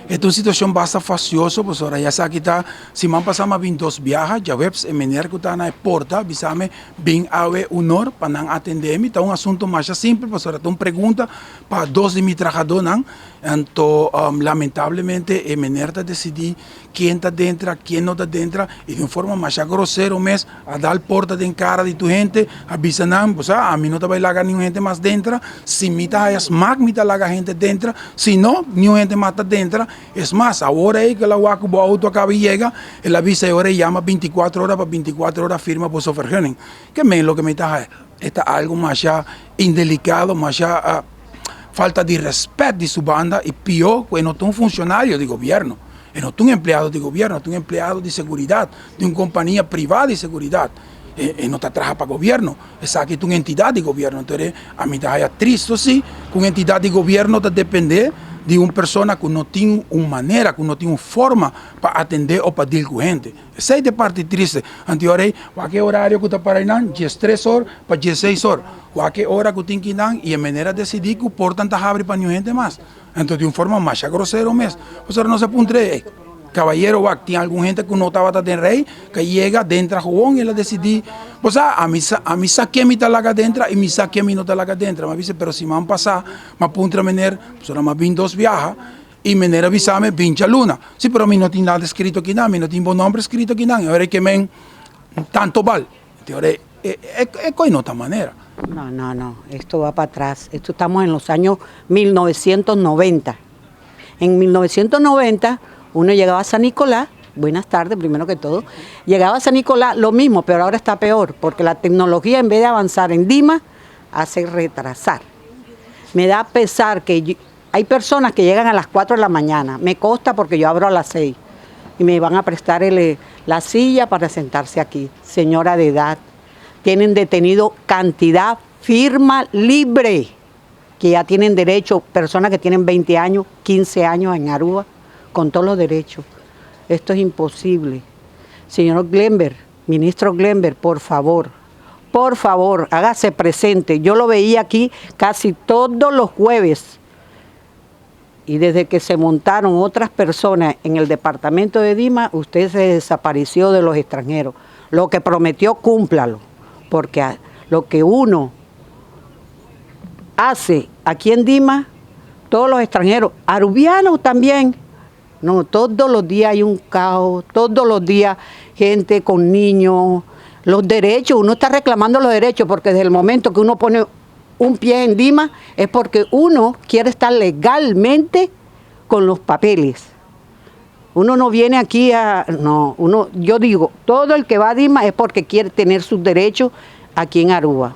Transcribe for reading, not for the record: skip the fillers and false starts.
E ta un situacion basta fastioso pasobra ya sa kita siman pasa mi a bin dos biaha djaweps e meneer cu ta na e porta a bisa mi bin awe unor pa nan atende mi ta un asunto masha simpel pasobra ta un pregunta pa dos di mi trahadonan anto lamentablemente e meneer ta decidi ken ta dentra ken no ta dentra y di un forma masha grosero mes a dal porta den cara di tur hende a bisa nan bo sa ami no ta bay laga niun hende mas dentra si mi ta haya smak mi ta laga hende dentra si no niun hende mas ta dentra es mas awor ey cu el a wak cu bo auto a caba di yega el a bisa e ora ey yama binticuatro ora pa binticuatro ora firma boso vergunning ke men loke mi ta haya e ta algo masha indelicado masha falta di respet di su banda y pio cu e no ta un funcionario di gobierno e no ta un empleado di gobierno e ta un empleado di seguridad di un compania priva di seguridad e no ta traha pa gobierno esaki ta un entidad di gobierno entonces ami ta haya tristo si cu un entidad di gobierno ta depende di un persona cu no tin un manera cu no tin un forma pa atende o pa deal cu hende esey ta e parti triste anto e ora ey wak e horario cu ta para eynan diestres or pa diesseis or wak e ora cu tin kinan y e manera decidi cu portan ta habri pa niun hende mas. Anto di un forma masha grosero mes. Pasobra nos a puntra e cabayero wak tin algun hende cu no tabata den rey cu a yega dentra gewoon el a decidi bo sa ami sa ami sa ken mi ta laga dentra y mi sa ken mi no ta laga dentra. Mi a bisa pero siman pasa mi a puntra meneer pasobra mi a bin dos biaha y meneer a bisa mi bin djaluna. Si pero mi no tin nada escrito akinan mi no tin bo nomber escrito akinan y ora e ke men tanto bal. Te ora e e koe no ta manera. No, no, no, esto va pa atras, esto estamos en los años 1990. En 1990 uno llegaba a San Nicolás, buenas tardes primero que todo, llegaba a San Nicolás lo mismo, pero ahora está peor, porque la tecnología en vez de avanzar en Dima, hace retrasar. Me da pesar que hay personas que llegan a las 4 de la mañana, me costa porque yo abro a las 6 y me van a prestar el, la silla para sentarse aquí, señora de edad. Tienen detenido cantidad firma libre, que ya tienen derecho, personas que tienen 20 años, 15 años en Aruba, con todos los derechos. Esto es imposible. Señor Glenber, ministro Glenber, por favor, por favor, hágase presente. Yo lo veía aquí casi todos los jueves. Y desde que se montaron otras personas en el departamento de Dima, usted se desapareció de los extranjeros. Lo que prometió, cúmplalo. Porque lo que uno hace aquí en Dima, todos los extranjeros, arubianos también, no, todos los días hay un caos, todos los días gente con niños, los derechos, uno está reclamando los derechos porque desde el momento que uno pone un pie en Dima es porque uno quiere estar legalmente con los papeles. Uno no viene aquí a, no, uno, yo digo, todo el que va a Dima es porque quiere tener sus derechos aquí en Aruba.